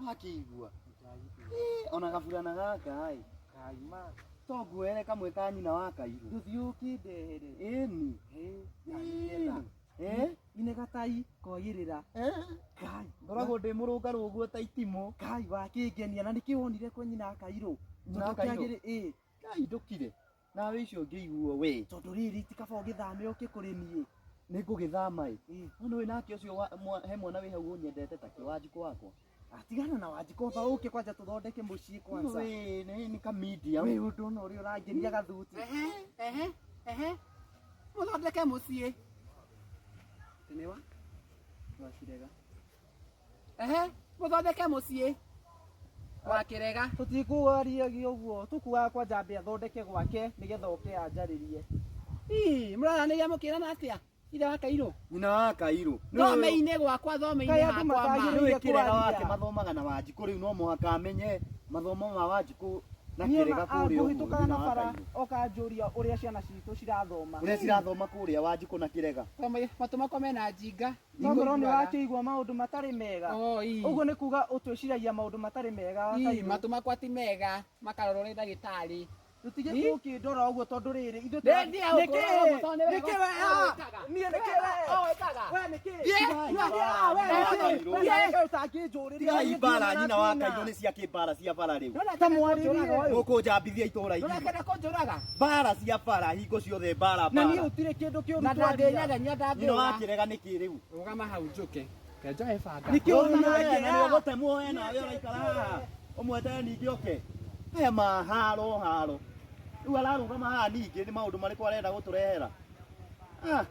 Wakĩigua? Ĩ, ona gaburana gaka ĩ. Kaima. To nguoere kamwe ka nyina wa kairũ. Ndũthiĩ ũkĩndehere. Ĩni. Ĩ, Ĩ? Ine gatai kwagĩrĩra. Kai. Ngoragwo ndĩ mũrũngarũ ũguo ta itimũ. Kai wakĩngenia na nĩkĩ wonire kwa nyina wa kairũ? Nyina wa Tondũ Kairũ? kĩagĩrĩ ĩ. Ngai ndũkire. Nawe icio ngĩiguo we. Tondũ rĩrĩ ti kaba ũgĩthame ũke kũrĩ niĩ. Nĩ ngũgĩthama ĩ. Ĩ. No nĩũĩ nake ũcio wa, mwa, he mwana wĩ hau ũnyendete take Wanjikũ wakwa. Atigana na Wanjikũ amba ũke kwanja tũthondeke mũciĩ kwanza. Wĩ nĩ nĩ ka medium. Wĩ ũndũ ona ũrĩa ũrangenia gathuti. Ehe, ehe, ehe. Mũthondeke mũciĩ. Nĩwa? Wakirega. Ehe, mũthondeke mũciĩ. Wakĩrega. Tũtikuariagia ũguo tũkuaga kwanja ambe athondeke gwake nĩgetha oke anjarĩrie. Ii, mũraranĩria mũkĩrana atĩa? Ithe wa Kairũ. Nyina wa Kairũ. Thome-inĩ gwakwa, thome-inĩ Kaĩ andũ hakwa ma. matagĩrĩire Nĩũĩ kĩrega kwaria. wake mathomaga na Wanjikũ rĩu no mũhaka amenye mathomo ma Wanjikũ na Niĩ kĩrega ona kũrĩa ũguo ngũhĩtũkaga nyina na wa bara Kairũ. oka anjũria ũrĩa ciana citũ cirathoma. Ũrĩa cirathoma kũrĩa Wanjikũ na kĩrega. Thome- Matũ makwa mena njinga. Tokorwo nĩ wakĩigua maũndũ matarĩ mega. Oh, ii. Ũguo nĩ kuga ũtwĩciragia maũndũ matarĩ mega Ii, Kairũ. matũ makwa ti mega makarorwo nĩ ndagĩtarĩ. Tũtige Ii. gũkĩndora ũguo tondũ rĩrĩ ithuĩ Nĩ thiaga Nĩkĩ? gũkũrora ũguo tondũ nĩwe Nĩkĩ we? o- Ah, wĩkaga. Niĩ nĩkĩ we? O wĩkaga. We nĩkĩ? Thiĩ. Tigai, Thiĩ. ah, we nĩkĩ? Thiĩ. We nĩkĩ ũtangĩnjũrĩria? Tigai Niĩ mbara ndirĩ nyina wa na Kairũ nĩ cia kĩmbara cia bara rĩu. Ndũrona Ta kenda mwarĩrie. kũnjũraga ũyũ. Mũkũnjambithia itũra igima. Ndũrona kenda kũnjũraga. Mbara cia bara hingo ciothe mbara Na niĩ mbara. gũtirĩ kĩndũ kĩũru Na twaria. ndangĩnyegenia Nyina wa ndangĩũra. kĩrega nĩkĩ rĩu? Rũgama hau njũke. Reke njoe banga. Nĩkĩ Ũyũ ũrona we, na ngĩra? nĩũgũtemwo we nawe ũraikara haha. Ũmweterere ningĩ oke. Aya ma haro haro. Rĩu ararũgama haha ningĩ nĩ maũndũ marĩkũ arenda gũtũrehera? Ah.